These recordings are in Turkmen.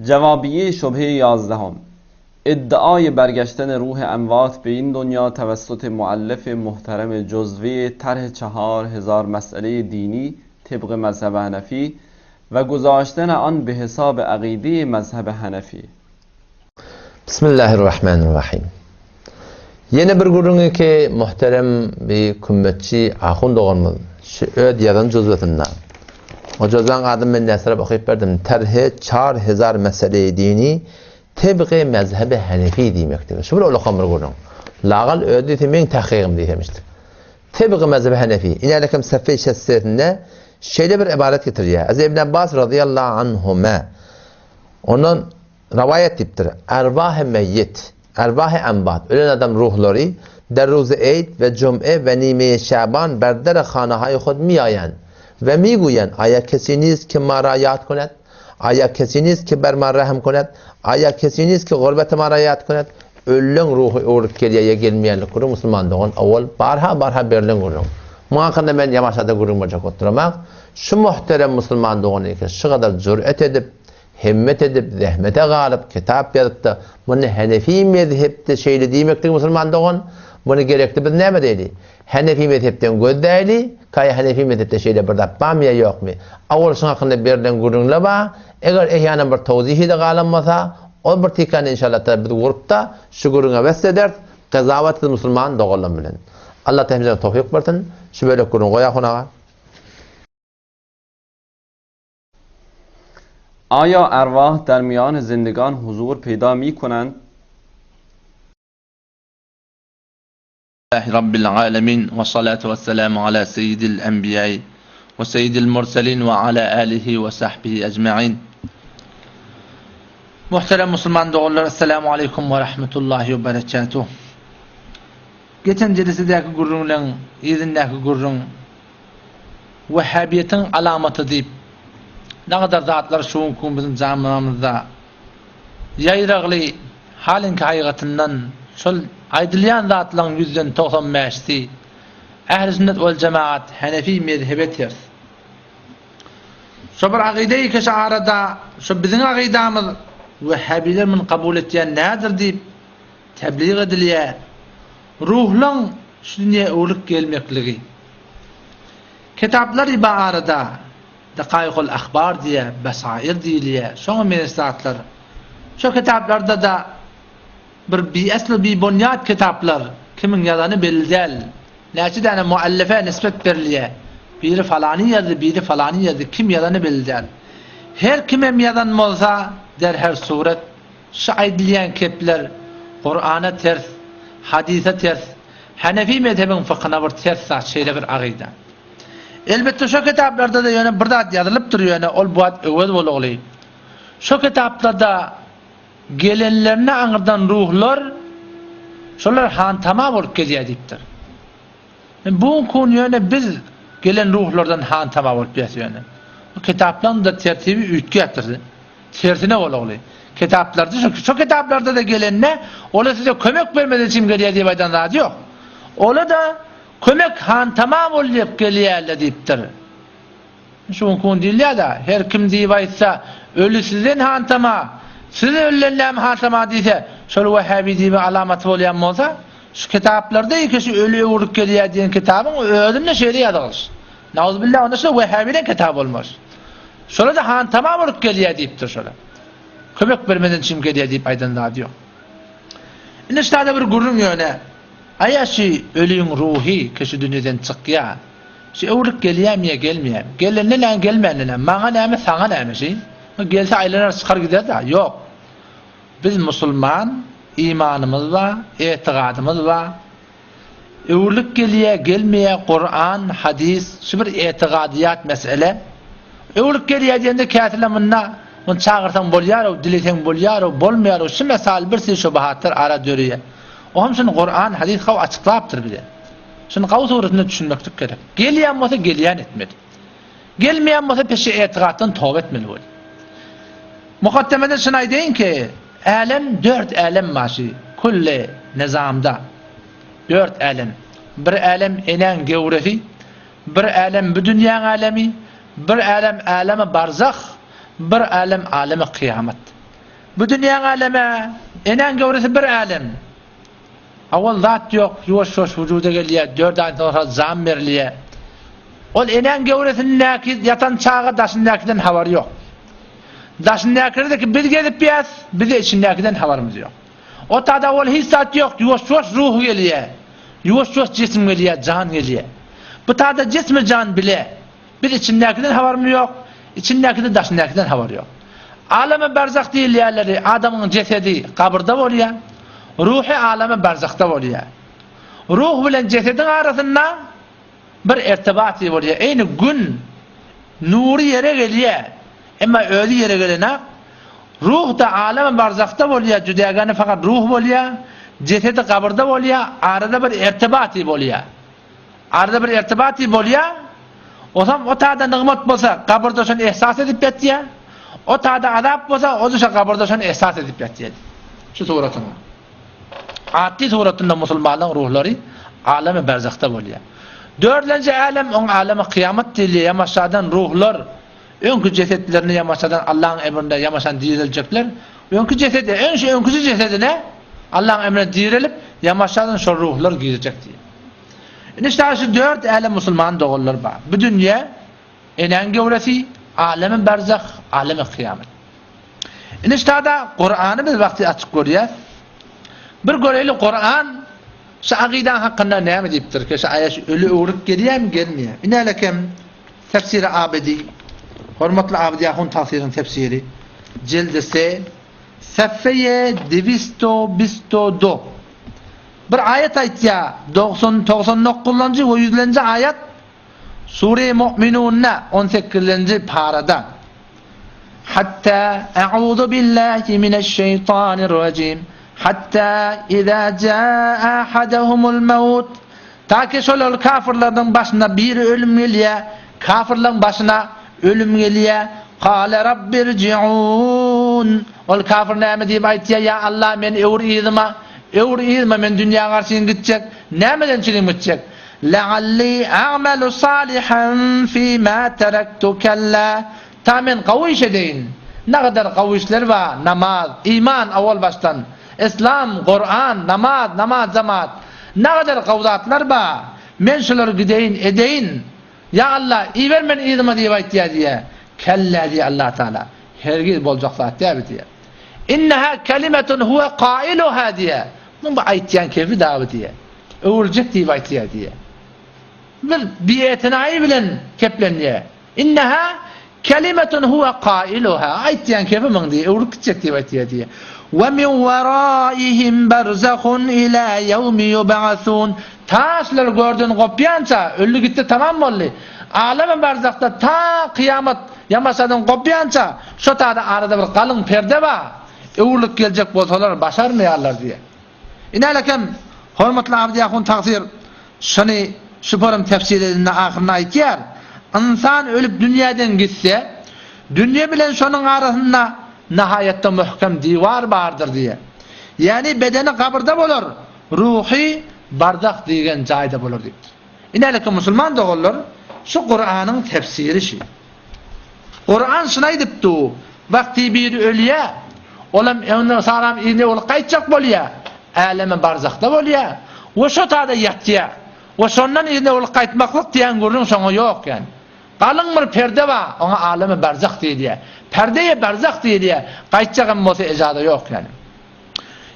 جوابیه شبهه یازدهم ادعای برگشتن روح اموات به این دنیا توسط مؤلف محترم جزوه طرح 4000 مسئله دینی طبق مذهب حنفی و گذاشتن آن به حساب عقیده مذهب حنفی. Bismillahirrahmanirrahim. Ýene bir gürrüňi ki muhterem bir kümmetçi ahun doganymyz şu öz ýazan juzwesinde. O juzwaň adyny men näsirap okyp berdim. Terhi çar hezar mesele-i dini tebgi mezhebi hanefi diýmekdir. Şu bir ulakan bir gürrüň. Lagal özi diýse meň tahkygym diýsemişdir. Tebgi mezhebi hanefi. Inälekem seffe şessesinde şeýle bir ybarat getirýär. Az Ibn Abbas radiyallahu anhuma ondan Rowaýat diýipdir, Erwahy meýit, erwahy emwat, ölen adam ruhlary, der ruzy eýd we jum'e we nimeýe şaban ber dere hanahaýy hud miýaýan we miguýan, aýa kesi nist ki ma ra ýat kuned, aýa kesi nist ki ber ma rehm kuned, aýa kesi nist ki gurbeti ma ra ýat kuned, Ölüleň ruhy öwrülip gelýär ýa gelmeýänlik gürrüň musulman dogan owal barha barha berlen gürrüň. Muň hakynda men ýamaşada gürrüň berjek oturamok. Şu muhterem musulman dogan eken şu gadar jür'et edip, Himmet edip, zähmete galyp, kitap ýazypda, muny Henefi mezhepde şeýle diýmekligi musulman dogan, muny gerekli biz näme diýeli? Henefi mezhepden gözläýli, kaýa Henefi mezhepde şeýle bir zat barmy ýa ýokmy? Owal şuň hakynda berlen gürrüňler bar, eger ehýanan bir towzihi-de galan bolsa, ol bir tikany inşallah biz gurupda şu gürrüňe wesl ederis, gyzawat siz musulman doganlarym bilen. Allah hemmämize towfyk bersin, şu bölek gürrüňi goý ahun aga. آیا ارواح در میان زندگان حضور پیدا می کنند؟ Rabbil alemin ve salatu ve selamu ala seyyidil enbiya'i ve seyyidil murselin ve ala alihi ve sahbihi ecma'in. Muhterem Musulman doganlar, Esselamu aleýkum we rahmetullahi we berekatuh. Geçen jelesedäki gürrüňleň yzyndaky gürrüň Wehhabiýetiň alamaty diýip, nagadar zatlar şu günki gün biziň jamyamyzda ýaýragly halyňky haýgatyndan şol aýdylýan zatlaryň ýüzden 95-si Ähli sünnet wel jemaat Henefi mezhebe ters. Şo bir agyda ýeke şu arada şo biziň agydamyz wehhabiler muny kabul etýän nädir diýip Teblig edilýär. Ruhlaň şu dünýä öwrülip gelmekligi. Kitaplar ba arada Dakaikul ahbar diýýär, Besair diýilýär, şoňa meňzeş zatlar. Şo kitaplarda-da bir biesl bibunýat kitaplar, kimiň ýazany belli däl. Näçe däne muallife nisbet berilýär. Biri falany ýazdy, biri falany ýazdy, kim ýazany belli däl. Her kimem ýazan bolsa, der her suret Şu aýdylýan kepler Kurana ters, hadysa ters, Hanefi mezhebiň fykhyna bir ters zat şeýle bir agyda. Elbetde şo kitaplarda-da ýöne bir zat ýazylypdyr ýöne ol bu wagt öwez bolugly. Şo kitaplarda gelenlerine aňyrdan ruhlar şolar hantama bolup gelýär diýipdir. Bu gün ýöne biz gelen ruhlardan hantama bolup ýas ýöne. Bu kitaplaryň-da tertibi üýtgäpdir. Tersine bolugly. Kitaplarda şu, şu kitaplarda-da gelende ola size kömek bermez üçin gelýär diýip aýdan zady ýok. Ola-da kömek hantama bol diýip gelýärler diýipdir. Şu gün kun diýilýär-de, her kim diýip aýtsa, öli sizden hantama, siz ölüden näme hantama diýse, şol wehhabi diýme alamaty bolýan bolsa, şu kitaplarda ýeke şu öli öwrülip gelýär diýen kitabyň özünde şeýle ýazylyş. Nauzubillah onda şol wehhabileň kitaby bolmaz. Şola-da hantama bolup gelýär diýipdir şola. Kömek bermeden çim gelýär diýip aýdan zady ýok. Indi ştada bir gürrüň ýöne, aýa şu öliň ruhy ki şu dünýeden çykýar. Şu öwrülip gelýärmi ýa gelmeýärmi? Gelende näme, gelmände näme? Maňa näme, saňa näme şi? Gelse aýlanar çykar gider-dä. Ýok. Biz musulman, imanymyz bar, etigadymyz bar. Öwrülip gelýär, gelmeýär, Kuran, hadys, şu bir etigadyýat mesele. Öwrülip gelýär diýende käsile munda muny çagyrsaň bolýar-ow, dileseň bolýar-ow, bolmaýar-ow, şu mesal bir sürü şubahatlar ara döreýär. Ohm şuny Kuran, hadys gawy açyklapdyr bize. Şuny gawy suratynda düşünmeklik gerek. Gelýän bolsa gelýän etmeli. Gelmeýän bolsa peşe etigatdan toba etmeli bolýar. Mukaddemede şuny aýdaýyn ki, älem dört älem bar şu külli nizamda. Dört älem. Bir älem enäň gewresi, bir älem bu dünýäň älemi, bir älem älemi barzah, bir älem alemi kyýamat. Bu dünýäň älemi, enäň göwresi bir älem. Owal zat ýok, ýuwaş-ýuwaş wujuda gelýär, dört aý soňra jan berilýär. Ol enäň göwresindäki ýatan çaga daşyndakiden habary ýok. Daşyndakilerdeki biz gezip ýäs, bize içindäkiden habarymyz ýok. O tada owal hiç zat ýok, ýuwaş-ýuwaş ruh gelýär. Ýuwaş-ýuwaş jisim gelýär, jan gelýär. Bu tada jismi jan bile. Biz içindäkiden habarymyz ýok, içindäkide daşyndäkiden habary ýok. Alamy barzah diýilýänleri adamyň jesedi gabyrda bolýar, ruhy alamy barzahda bolýar. Ruh bilen jesediň arasynda bir irtibaty bolýar. Eýni gün nury ýere gelýär, emma özi ýere gelenak. Ruh-da alamy barzahda bolýar, jüdägäni fakat ruh bolýar, jesedi gabyrda bolýar, arada bir irtibaty bolýar. Arada bir irtibaty bolýar. Osam o tada nygmat bolsa, gabyrda şony ehsas edip ýatýar. O tada azap bolsa, o-da şo gabyrda şony ehsas edip ýatýar. Şu suratyň atly suratynda musulmanlaryň ruhlary alamy berzahda bolýar. Dördlenji älem oň alamy kyýamat diýilýär. Ýamaşadan ruhlar öňki jesetlerini ýamaşadan Allahyň emrinde ýamaşan direljekler. Öňki jesedi, öň şu öňküji jesedine Allahyň emrine direlip, ýamaşadan şol ruhlar girjek diýýär. Indi şa şu dört älem musulman doganlar bar. Bu dünýe enäň göwresi, alemi berzah, alemi kyýamet. Indi şada Kurany biz wagty açyk görýäs. Bir göreli Kuran şu agydaň hakynda näme diýipdir? Ki şu aýaş öli öwrüp gelýärmi, gelmeýär. Inälekem tefsiri Abedi, hormatly Abedi Ahun tafsiriň tefsiri, jildi se, sefeýe diwisto bisto do. Bir aýat aýtýar, 90, 99-njy we 100-lenji aýat Sure-i Mu'minunda 18-nji parada. Hatta a'uzu billahi mineşşeýtanirrajim. Hatta iza jaa ahadahumul maut. Ta ki şol ol kafirlerden başyna biri ölüm gelýär, kafirleň başyna ölüm gelýär. Kale rabbirji'un. Ol kafir näme diýip aýtýar, Ýa Allah, meni öwür yzyma, öwür yzyma, men dünýä garşyn gitjek. Nämeden çynym gitjek? Lealli a'malu salihan fima terektu kella. Ta men gowy iş edeýin. Nagadar gowy işler bar, namaz, iman owal başdan, islam, Kuran, namaz, namaz jemaat. Nagadar gowy zatlar bar. Men şulary gideýin, edeýin. Ýa Allah, iber meni yzyma diýip aýtýar diýýär. Kella diýýär Allah Taala. Hergiz boljak zat däl bu diýýär. Inneha kelimetun huwe kailuha diýýär. Muň bu aýtýan kefi dagy bu diýýär. Öwrüljek diýip aýtýar diýýär. Bir bietinaýy bilen keplenýär. Inneha kelimetun huwe kailuha. Aýtýan kefi muň diýýär, öwrülip gitjek diýip aýtýar diýýär. We min weraihim berzahun ila ýewmi ýub'asun. Taşlar görden gopýança, öldi gitdi tamam boldy. Alamy barzahda ta kyýamat ýamaşadan gopýança, şo tada arada bir galyň perde bar. Öwrülip geljek bolsalar başarmaýarlar diýýär. Inälekem, hormatly Abdy ahun tagsyr şony şu forum tefsir edende ahyrynda aýtýar, Ynsan ölüp dünýäden gitse, dünýe bilen şonuň arasynda nahaýatda möhkem diwar bardyr diýýär. Ýagny bedeni gabyrda bolar, Ruhy barzah diýgen jaýda bolar diýipdir. Inäleki musulman doganlar şu Kuranyň tefsiri şi. Kuran şuny aýdypdy, wagty biri ölýä, olam öňünden salam yzyna bolup gaýtjak bolýa, äleme barzahda bolýa we şo tada ýatýa we şondan yzyna bolup gaýtmaklyk diýen gürrüň şoňa ýok ýani. Galyň bir perde bar, oňa aleme barzah diýilýä. Perdeýe barzah diýilýä, gaýtjagam bolsa ejaza ýok ýani.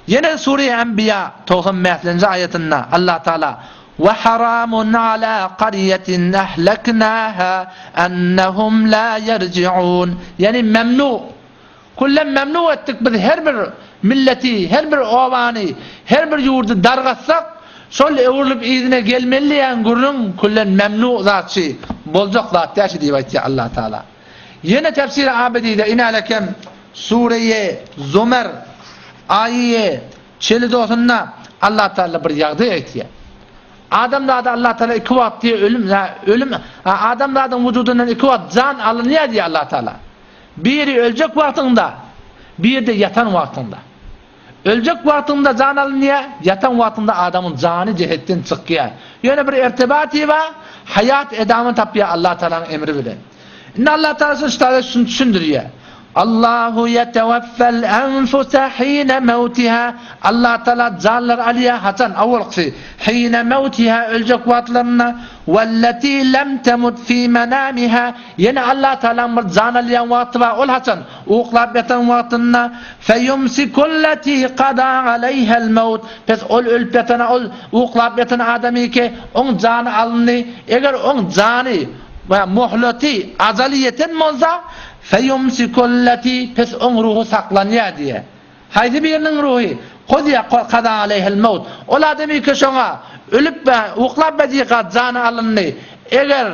Ýene Sure-i Enbiýa 95-nji aýatynda Allah Taala Wa haramun ala qaryatin ahlaknaha annahum la yerji'un. Ýani memnu. Kullen memnu etdik biz her bir milleti, her bir obany, her bir ýurdy dargatsak, şol öwrülip yzyna gelmeli diýen gürrüň kullen memnu zatçy, boljak zat däl diýip aýtýar Allah Taala. Ýene tefsir-i Abidide inälekem Sure-i Zumer aýy çelidosynda Allah Taala bir ýagdaý aýtýar. Adamzada Allah Taala iki wagt diýe ölüm, ölüm adamzadyň wujudyndan iki wagt jan alynýar diýe Allah Taala. Biri öljek wagtyňda, biri-de ýatan wagtyňda. Öljek wagtyňda jan alynýar, ýatan wagtyňda adamyň jany jesetden çykýar. Ýöne bir irtibaty bar, haýat edamyny tapýar Allah Taalanyň emri bilen. Indi Allah Taala şu taýda şuny düşündirýär. Allahu ýetewaffel enfuse hine mewtiha, Allah Tagala janlary alýar, haçan? Awalkysy, hine mewtiha, öljek wagtlarynda, welleti lem temut fi menamiha, ýene Allah Tagalaň bir jan alýan wagty bar, ol haçan? Uklap ýatan wagtynda, feýumsikulleti kada aleýhel mewt, pes ol ölüp ýatana, ol uklap ýatan adamyky, oň jany alyndy, eger oň jany we muhleti, ajaly ýeten bolsa, Feýumsikulleti, pes oň ruhy saklanýar diýýär. Haýsy biriniň ruhy? Kudiýa kada aleýhil mewt. Ol adam ilki şoňa ölüp we uklap bediýka jany alyndy. Eger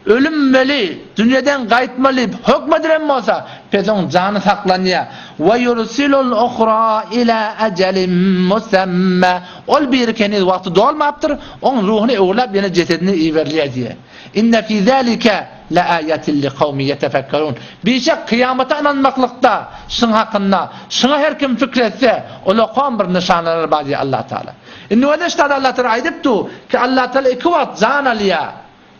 ölüm weli, dünýeden gaýtmaly hökm edilen bolsa, pes oň jany saklanýar. We ýursilul uhra ila ejelin musemma. Ol biri heniz wagty dolmapdyr, oň ruhuny öwürläp ýene jesedine iberilýär diýýär. Inne fi zalike leaýatin likawmin ýetefekkerun. Bişek kyýamata ynanmaklykda şyň hakynda, şyňa her kim pikir etse, ulakam bir nyşanalar bar diýýär Allah Taala. Indi wada ştada Allah Taala aýdyp dur ki Allah Taala iki wagt jan alýar.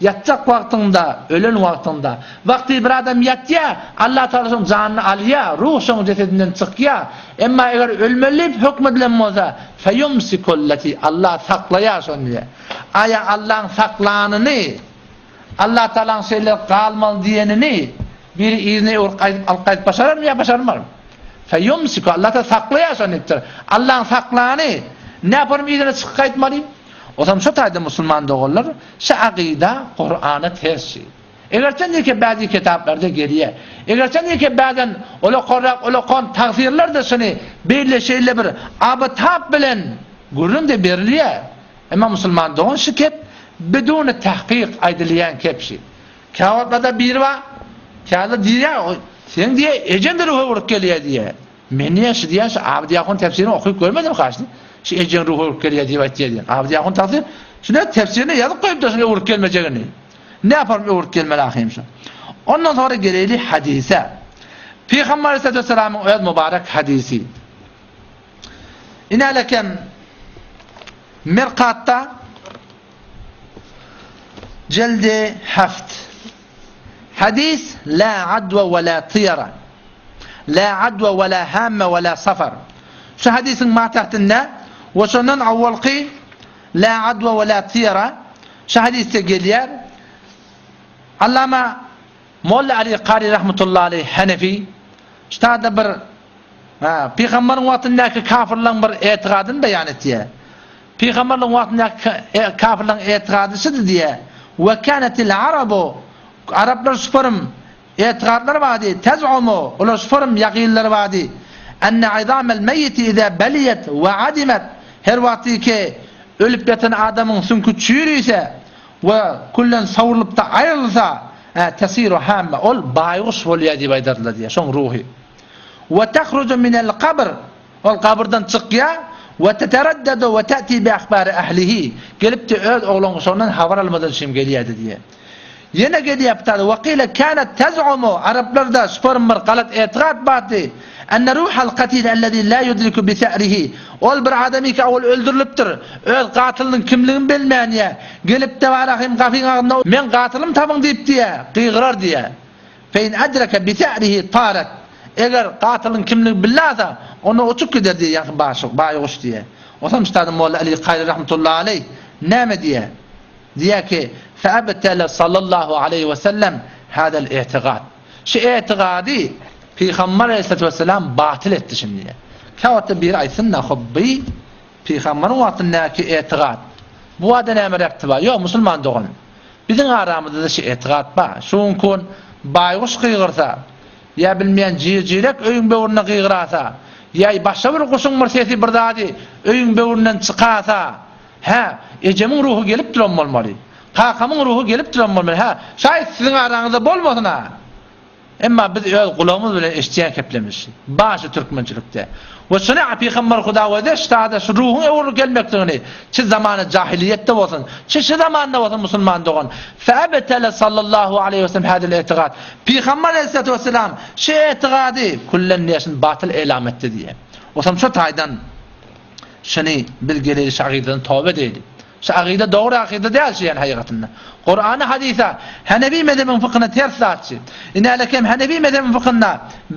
Ýatjak wagtyňda, ölen wagtyňda. Wagty bir adam ýatýar, Allah Taala şoň janyny alýar, ruh şoň jesedinden çykýar. Emma eger ölmeli diýip hökm edilen bolsa, feýumsikullati Allah saklaýar şony diýýär. Aýa Allaň saklanyny, Allatagalaň şeýle galmaly diýenini biri yzyna öwrüp gaýdyp alyp gaýdyp başararmy ýa başarmarmy? Feýumsiku, Allatagala saklaýar şony diýipdir. Allaň saklany näparym yzyna çykyp gaýtmaly? Ozam şo taýda musulman doganlar şu akyda Kurana ters şi. Egerçe neke bäzi kitaplarda gelýär. Egerçe neke bäzen ulakanrak ulakan tagfirler-de şuny beýle şeýle bir aby-tap bilen gürrüň-de berilýär. Emma musulman dogan şu kep biduni tahkyk aýdylýan kep şi. Käwagtlarda biri bar, käler diýýär, seň diýýär, ejeň-de ruhy urup gelýär diýýär. Men diýýär, şu diýýär, şu Abydy ahun tefsirini okyp görmedim haşly. Şu ejeň ruhy urup gelýär diýip aýtýar diýýär. Abydy ahun tafsir, şu ne tefsirine ýazyp goýupdyr şuny öwrüp gelmejegini. Ne ýaparym öwrüp gelmeli ahym şu. Ondan sonra geleýli hadise. Pygamber aleyhisselamyň öz mübarek hadisi. Inälekem Mirkatda jeldi heft. Hadis la adwa we la tyýara. La adwa we la hamme we la safar. Şu hadisiň matahtynda we şondan awwalky la adwa we la tyýara şu hadisde gelýär. Allama Molla Ali Kary rahmetullahi aleyh Hanefi ştada bir Hä, pygambaryň wagtyndaky kafyrlaryň bir etigadyny beýan etýär. Pygamberligiň wagtyndaky kafyrlaryň etigady şudy diýýär, Ve kânetil arabu, araplar şuparym etigatlary bardy, tez'umu, olar şuparym ýakynlary bardy, enne izamel meýiti izâ beliyet ve adimet, her wagty ki ölüp ýatan adamyň süňki çüýrüse we küllen sowrulyp-da aýrylsa, tesiru hamme, ol baýguş bolýar diýip aýdardylar diýýär, şoň ruhy. We tahruju minel kabr, ol gabyrdan çykýar, we tetereddadu we te'ti bi ahbari ahlihi, gelip-de öz oglan-uşagyndan habar almadan üçin gelýärdi diýýär. Ýene gelýär bu taýda, we kile kânet tez'umu, araplarda şuparym bir galat etigat bardy, enne ruhal katil ellezî lâ yudriku bi se'rihi, ol bir adamyky owal öldürilipdir, öz gatylynyň kimligini bilmän diýýär, gelip-de barahym gapyň agzynda meň gatylym tapyň diýip diýýär, gygyrar diýýär. Fe in edreke bi se'rihi taret, Eger gatylyň kimligi bilnäse, onda uçup gider diýýär, ýaňky başyk, baýguş diýýär. Onsoň Üstady Molla Aly Kary rahmetullahi aleýh näme diýýär? Diýýär ki, Fe ebtele sallallahu aleýhi we sellem hadal i'tigad. Şu i'tigady Pygamber aleýhissalatu wesselam batyl etdi şuny diýýär. Käwagtda biri aýtsyn-da, hop, bi Pygamberiň wagtyndaky i'tigad. Bu wada näme rebti bar? Ýok, musulman dogan. Biziň aramyzda-da şu etigat bar. Şu günki gün baýguş gygyrsa, ýa bilmeýän jir-jirek öýüň böwründe gygyrasa, ýa başga bir guşuň bir sesi bir zady öýüň böwründen çykasa, hä, ejemiň ruhy gelip duran bolmaly. Kakamyň ruhy gelip duran bolmaly. Hä, şaýat siziň araňyzda bolmasyn-a. Emma biz öz gulagymyz bilen eşitýän keplemişi. Bar şu türkmençilikde. We şuny Pygamber Huda wede ştada şu ruhuň öwrülip gelmekligini çi zamany jahiliýetde bolsun, çi şu zamanda bolsun musulman dogan. Fe'ebtele sallallahu aleýhi we sellem hadil etigat. Pygamber aleyhissalatu vesselam şu etigady küllen diýe şuny batyl elam etdi diýe. Osam şu taýdan şuny biz geleli şagyzdan toba edeýli. Şu akyda dogry akyda däl şu ýani hakykatynda. Kurany hadysa, Hanefi mezhebiň fykhyna ters zatçy. Inälekem Hanefi mezhebiň fykhynda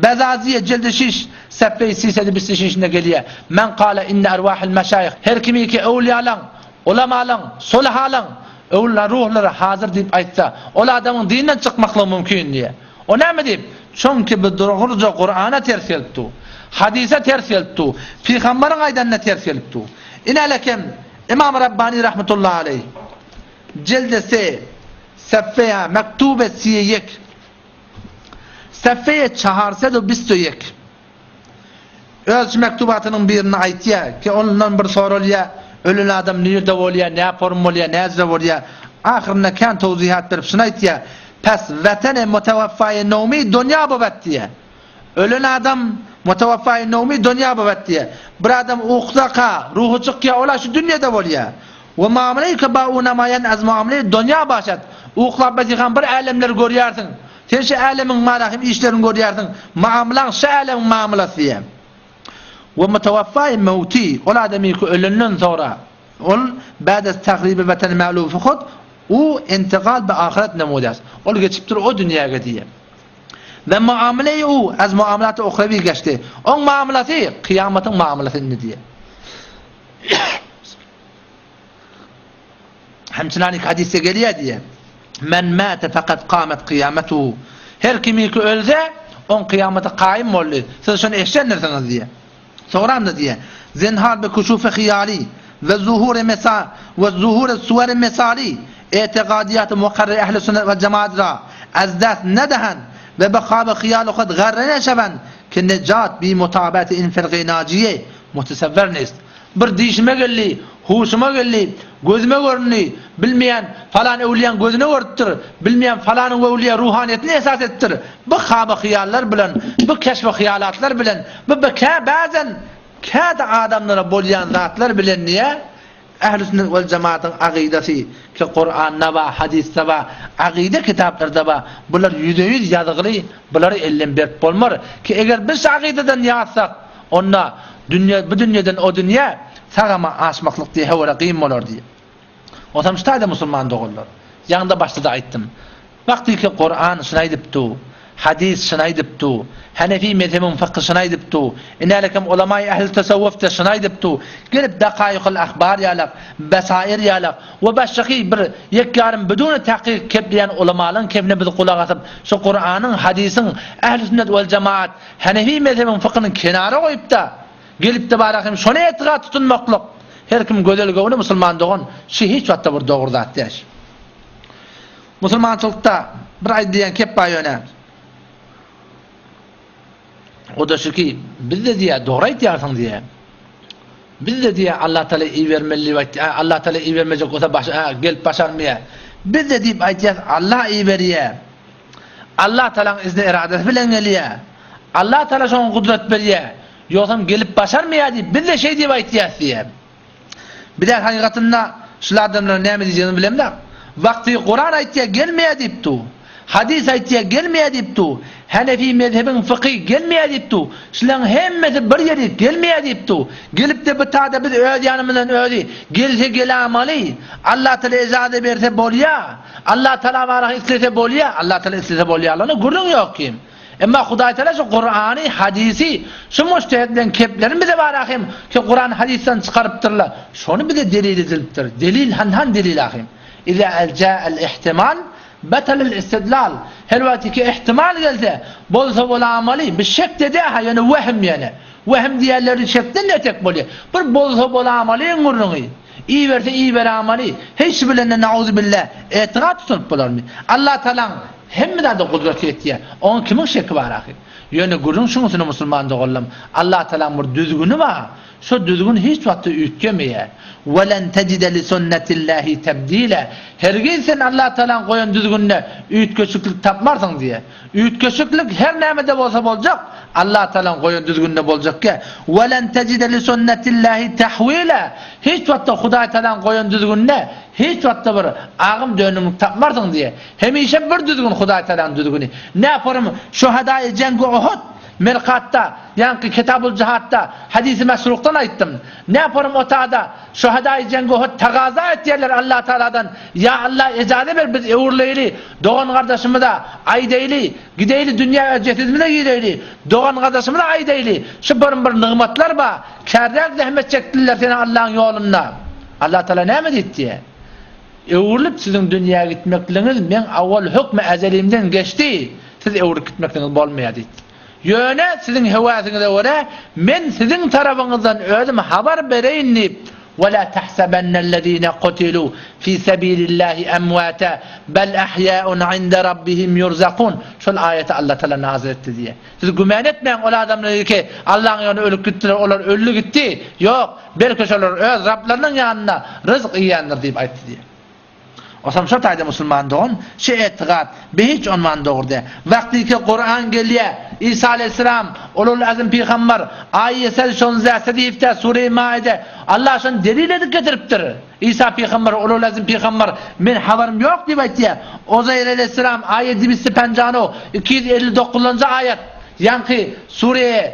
Bezaziýe jildi şiş sefeýi sisedi bisti şişinde gelýär. Men kale inne erwahil meşaýyh her kimiki öwlýalaň, ulamalaň, solahalaň öwlüler ruhlary hazyr diýip aýtsa, ol adamyň dinden çykmaklygy mümkin diýýär. O näme diýip? Çünki bu dogruja Kurana ters gelip dur. Hadysa ters gelip dur. Pygambaryň aýdanyna ters gelip dur. Inälekem Imam Rabbani rahmetullahi aleýh jildi se sefeýa mektube siýe ýek sefeýe çaharsedu bistu ýek öz şu mektubatynyň birinde aýtýar ki ondan bir soralýar ölen adam nirde bolýar nä form bolýar näzde bolýar ahyrynda kän towzihat berip şuny aýtýar pes wetene mutewaffaýe nowmi donýa bowet diýýär Ölen adam, mutawaffaýy nowmi donýa bowat diýýär. Bir adam ukdaka, ruhy çykýar, ol-a şu dünýede bolýar. We muameleýi ke ba u namaýan az muameleýi donýa başat. Uklap batykan bir älemleri görýärsiň. Sen şu älemiň marahym işlerini görýärsiň. Muamlaň şu älemiň muamlasy diýýär. We mutawaffaýy mewti, ol adamyky ölenden soňra, ol bädes tahribi weteni mälufi hud, u intigal be ahyret nemudas. Ol geçipdir o dünýäge diýýär. We muamele-i u az muamelaty uhrewi geçdi. Oň muamelasy kyýamatyň muamelasy indi diýýär. Hemçinani hadysda gelýär diýýär. Men mate fakat kamet kyýametu. Her kimiki ölse, oň kyýamaty kaýym boldy. Siz şony eşdendirsiňiz diýýär. Soňram-da diýýär, Zenhar bi kuşufi hyýali we zuhuri mesa we zuhuri suweri mesali etigadyýaty mukarrer ehli sünnet wel jemaat ra az dest nedehen we bi haby hyýaly hud garre neşewen ki nejat bi mutabati in firge najiye mutesevver nist. Bir dişime geldi, huşuma geldi, gözüme göründi, bilmeýän falan öwlüýäň gözüne görüpdir, bilmeýän falanyň öwlüýä ruhanyýetini esas edipdir. Bu haby hyýallar bilen, bu keşbi hyýalatlar bilen, bu bir kä bäzen käte adamlara bolýan zatlar bilen diýä, Ähli sünnet wal jemaatyň agydasy ki Kuranda bar, hadysda bar, agyda kitaplarda bar, bular ýüze-ýüz ýazgyly, bulary elden berip bolmar ki eger biz şu agydadan ýazsak, onda dünýe bu dünýeden o dünýä sag-aman aşmaklyk diýe höwere gyn bolar diýe. Onsoň şu taýda musulman doganlar, ýaňda başda-da aýtdym. Wagtyky Kuran şuny aýdypdy, hadys şuny aýdypdy, Hanefi mezhebiň fykhy şuny aýdypdy, inälekem ulamaý ähli tasawwuf-da şuny aýdypdy, gelip Dakaýykul ahbar ýalak, Besair ýalak we başgaky bir ýek-ýarym biduni tahkyk kepleýän ulamalaryň kepine biz gulak asyp, şu Kuranyň, hadysyň, ähli sünnet wel jemaat, Hanefi mezhebiň fykhyny kenara goýup-da, gelip-de bara hem şony etigat tutunmaklyk, her kim gözel göwni musulman dogan, şu hiç wagtda bir dogry zat däş. Musulmançylykda bir aýdylýan kep bar ýöne. O-da şu ki, biz-de diýýär, dogry aýtýarsyň diýýär. Biz-de diýýär, Allah Taala ibermeli diýip aýtýar. Allah Taala ibermejek bolsa baş, ha, gelip başarmaýar. Biz-de diýip aýtýarys, Allah iberýär. Allah Taalanyň izni eradasy bilen gelýär. Allah Taala şoňa gudrat berýär. Ýogsam gelip başarmaýar diýip, biz-de şeý diýip aýtýarys diýýär. Bizä hakykatynda şul adamlara näme diýjegimizi bilemzok. Wagty Kuran aýtýar gelmeýär diýip dur. Hadys aýtýar gelmeýär diýip dur. Hanefi mezhebiň fyky gelmeýär diýip dur. Şulaň hemmesi bir ýerik gelmeýär diýip dur. Gelipde bu tada biz öz ýanymyzdan özi gelse gelamaly. Allah Taala ejaza berse bolýar. Allah Taala baraka islese bolýar. Allah Taala islese bolýarlygyna gürrüň ýok kim. Emma Hudaýtagala şu Kurany, hadysy, şu mujtehidleň keplerini bize bar ahym, ki Kuran hadysdan çykarypdyrlar. Şony bize delil edilipdir. Delil hanhan delil ahym. Iza el ja'al ihtimal batalal istidlal. Her wagt ki ihtimal gelse, bolsa bolamaly, bir şek de däha ýöne wehm ýene. Wehm diýenleri şekden etek bolýar. Bir bolsa bolamalyň gürrüňi. Iberse iberamaly. Hiç bilende nauzubillah etigat tutunyp bolarmy? Allah Tagalaň Hemme zada gudraty ýetýär. Oňa kimiň şeki bar ahy? Ýöne gürrüň şuň üstüne musulman doganlarym, Allatagalaň bir düzgüni bar. Şo düzgün hiç wagtda üýtgemeýär. Welen tejide li sunnetillahi tebdila. Hergiz sen Allatagalaň goýan düzgüninde üýtgeşiklik tapmarsyň diýýär. Üýtgeşiklik her nämede bolsa boljak, Allatagalaň goýan düzgüninde boljak ýa. Welen tejide li sunnetillahi tahwila. Hiç wagtda Hudaýtagalaň goýan düzgüninde hiç wagtda bir agym dönümlik tapmarsyň diýýär. Hemişe bir düzgün Hudaý Tagalaň düzgüni. Näporym şuhadaýy jengi Uhud. Merkatda, ýaňky Kitabul Jihatda hadysy Mesrukdan aýtdym. Näporym otada şuhadaýy jengi Uhud tagaza etýärler Allah Tagaladan, Ýa Allah ejaze ber biz öwrüleýli, dogan gardaşymyza aýdaýly, gideýli dünýä öz jesedimize gireýli, dogan gardaşymyza aýdaýly, şu porym bir nygmatlar ba, kärräk zähmet çekdililer seni Allaň ýolunda. Allah Tagala näme diýipdi? Öwrülip siziň dünýä gitmekligiňiz meň awal hökmi ezelimden geçdi, siz öwrülip gitmekligiňiz bolmaýar diýdi. Ýöne siziň höwäsiňize görä men siziň tarapyňyzdan özüm habar bereýin diýip, Ve lâ tahsebennellezîne kutilû fî sebîlillâhi emwâta bel ahyâun inde rabbihim yurzakûn şol aýaty Allah Tagala nazil etdi diýýär. Siz güman etmäň ol adamlar ki Allaň ýolunda ölüp gitdiler olar öldi gitdi. Ýok, belki şolar öz Rablarynyň ýanynda ryzk iýýändir diýip aýtdy diýýär. Osam şo taýda musulman dogan şe etigat be hiç onman dogry dä. Wagtyky Kuran gelýä Isa aleýhissalam ulul azm pygambar aýe sel şonzä sedifde sure maide Allah şony delil edip getiripdir. Isa pygambar ulul azm pygambar men habarym ýok diýip aýtýa. Ozaýr aleýhissalam aýe dibisti penjano 259-njy aýat ýaňky sure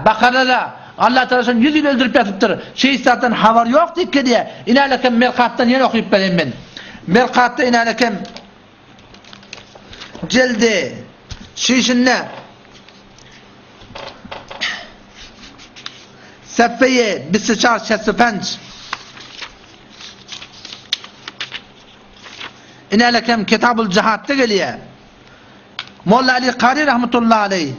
Bakarada Allah Tagala şony 100 ýyl öldürip ýatypdyr. Şeýh zatdan habar ýok diýip gelýär. Inälekem Merkatdan ýene okyp bereýin men. Merkatda inälekem jeldi şişinde Sefeýe bisti çar şesti penç Inälekem Kitabul Jihatda gelýär. Molla Ali Kary rahmetullahi aleýh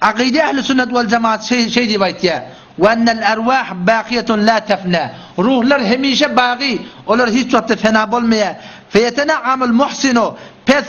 Akyda ehli sünnet wal jemaat şeý şeý diýip aýtýar, Ve ennel erwah bakiyetun la tefna. Ruhlar hemişe bagy, olar hiç wagtda fena bolmaýar. Feyetena'amul muhsinu, pes,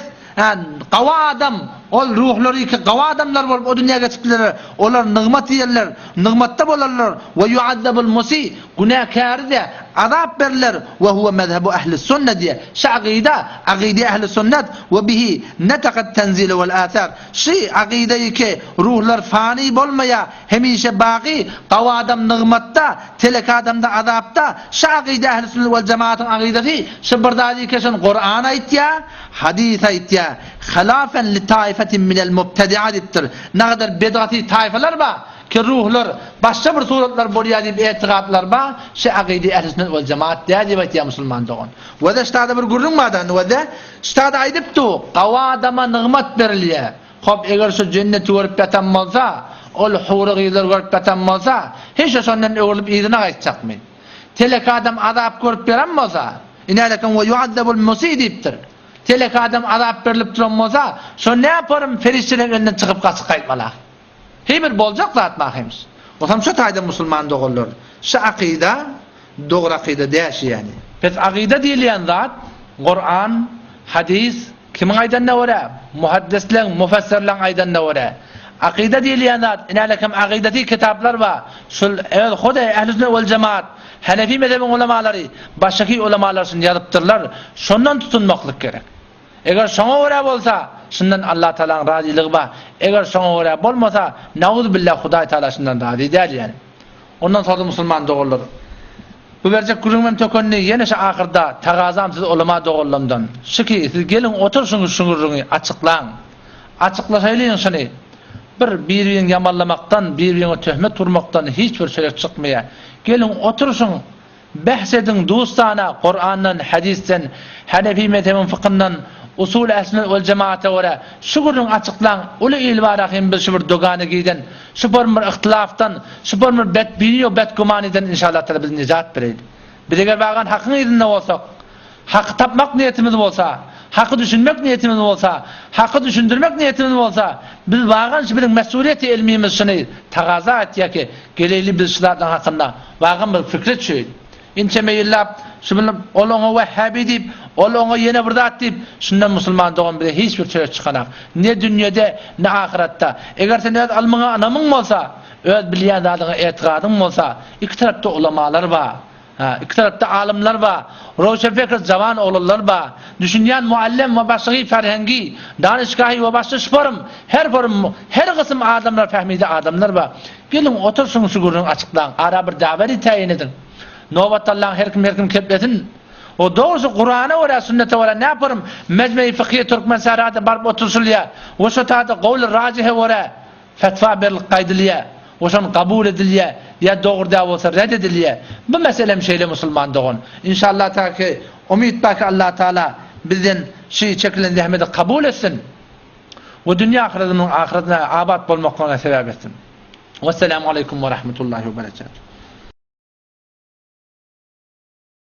gawy adam, ol ruhlary ki gawy adamlar bolup o dünýä geçipdiler, olar nygmat iýerler, nygmatda bolarlar. Ve yuazzabul musi, günäkäri-de azap berler. Ve huve mezhebu ehli sünne diýýär. Şu akyda, akyda ehli sünnet ve bihi netakat tenzilu vel athar. Şy akydaýy ki, ruhlar fany bolmaýa, hemişe baky, gawy adam nygmatda, telek adamda azapda, şy akyda ähli sünnet wal jemaatyň akydasy, şy bir zady ki şony Kuran aýtýa, hadys aýtýa, hilafen li taifetin minel mubtedi'a diýipdir. Nagadar bedgaty taýfalar bar, ki ruhlar başga bir suratlar bolýa diýip etigatlar bar, şy akyda ähli sünnet wal jemaat däl diýip aýtýa musulman dogan. Wede ştada bir gürrüň barda, wede. Ştada aýdypdy, Gawy adama nygmat berilýär. Hop, eger şu jenneti görüp ýatan bolsa, ol hury gyzlary görüp ýatan bolsa, heşe şondan öwrülip yzyna gaýtjakmy? Telek adam azap görüp ýören bolsa, inälekem we ýuazzabul musi diýipdir. Telek adam azap berlip duran bolsa, şo näporym perişdeleriň elinden çykyp gaçyp gaýtmaly. Heý bir boljak zat mahymyş. Osam şo taýda musulman doganlar şu akyda dogry akyda däl şu ýani. Pes akyda diýilýän zat Kuran, hadys kimiň aýdanyna görä? Muhaddisleň, mufessirleň aýdanyna görä. Akyda diýilýän zat inälekem akydasy kitaplar bar. Şul öz hudaý ähli sünnet wel jemaat, hanefi mezhebiň ulamalary, başgaky ulamalar şuny ýazypdyrlar. Şondan tutunmaklyk gerek. Eger şoňa görä bolsa, şundan Allah Tagalaň razylygy bar. Eger şoňa görä bolmasa, nauzubilla Hudaý Tagala şundan razy däl ýani. Ondan soňra musulman doganlar, bu berjek gürrüňim tökendi, ýene şu ahyrda tagazam siz ulama doganlamdan, şu ki, siz geliň oturşyň şu gürrüňi açyklaň. Açyklaşaýlyň şuny. Bir bir-biriňi ýamanlamakdan, bir-biriňe töhmet urmakdan hiç bir çörek çykmaýar. Geliň oturşyň Bähs ediň dustana Kurandan, hadysden, Hanefi mezhebiň fykyndan, usul ähl-sünnet wel jemaata görä şu gürrüňi açyklaň, uly il bar ahym biz şu bir doganigiden, şu bir bir yhtylafdan, şu bir bir betbini we betgumanydan inşallah Taala bizi nejat bereýdi. Biz eger bagan hakyň yzynda bolsak, haky tapmak niýetimiz bolsa, haky düşünmek niýetimiz bolsa, haky düşündirmek niýetimiz bolsa, biz bagan şu biziň mesuliýeti ilmimiz şuny tagaza etýär ki, geleýli biz şu zatlaryň hakynda Wagam bir pikre çüýl. Inçeme ýyllap, şu bilen ol oňa wehhabi diýip, ol oňa ýene bir zat diýip, şundan musulman dogan bize hiç bir çörek çykanak. Ne dünýede, ne ahyratda. Eger sen öz ylmyňa ynamyň bolsa, öz bilýän zadyňa etigadyň bolsa, iki tarapda ulamalar bar. Ha, iki tarapda alymlar bar. Röwşenpekir jawan oglanlar bar. Düşünýän muallem we başlygy ferhengi, danyşgahy we başly şforum, her forum, her gysym adamlar fehmide adamlar bar. Geliň, oturşyň şu gürrüňi açyklaň, ara bir daweri täýin ediň. Nobat Allaň her kim her kim keplesin. O dogrusy Kurana görä sünnete görä näparym Mejmei Fykhiýe Türkmensährada baryp oturşylýa we şo taýda gowly rajihe görä. Fetwa berilip gaýdylýar we şony kabul edilýär ýa dogry däl bolsa red edilýär. Bu meselem şeýle musulman dogan. Inşallah taki umyt bar ki Allah Taala bizden şu çekilen zähmeti kabul etsin we dünýä ahyretimiziň ahyretine abat bolmaklygyna sebäp etsin. Wesselamu aleýkum we rahmetullahi we berekatuh.